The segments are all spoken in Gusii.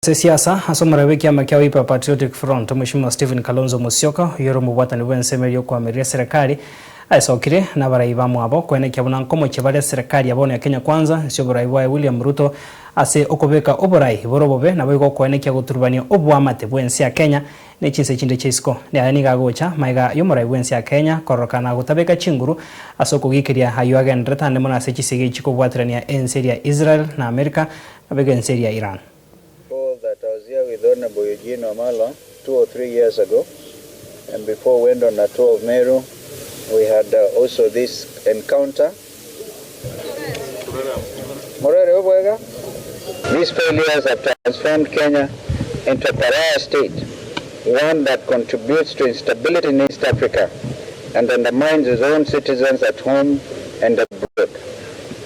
Ase siasa, ase omorero bw'ekiama kia Wiper Patriotic Front, Omweshimiwa Stephen Kalonzo Musyoka, oyio ore omobwatani bw'ensemo eria okoamereria eserekari, aesokire nabarai bamwabo koenekia buna nkomochia bare eserekari ya bono ya Kenya Kwanza inse y'oborai bwaye William Ruto ase okobeka oborai bore obobe naboigo okoenekia goturubania oboamate bw'ense ya Kenya ne chinse chinde chia isiko. Aya nigo agocha magega y'omorai bw'ense ya Kenya kororokana gotabeka chinguru ase okogikeria ayio agendererete ande mono ase chisegi chikobwaterania ense eria Israel na Amerika naboigo ense eria Iran. Recall that I was here with Honorable Eugene Wamalwa 2 or 3 years ago and before we went on a tour of Meru we had also this encounter. Morere obwega? These failures have transformed Kenya into a pariah state, one that contributes to instability in East Africa and undermines its own citizens at home and abroad.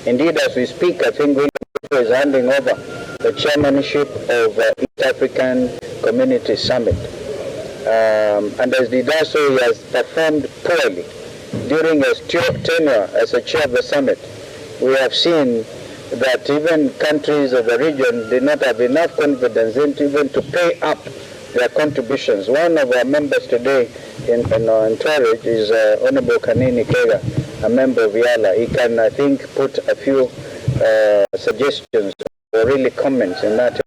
Indeed, as we speak, I think William Ruto is handing over the chairmanship of East African Community Summit. And as he does so, he has performed poorly. During his tenure as a chair of the summit, we have seen that even countries of the region did not have enough confidence in even to pay up their contributions. One of our members today in our entourage is Honorable Kanini Kega, a member of EALA. He can, I think, put a few suggestions or really comments in that.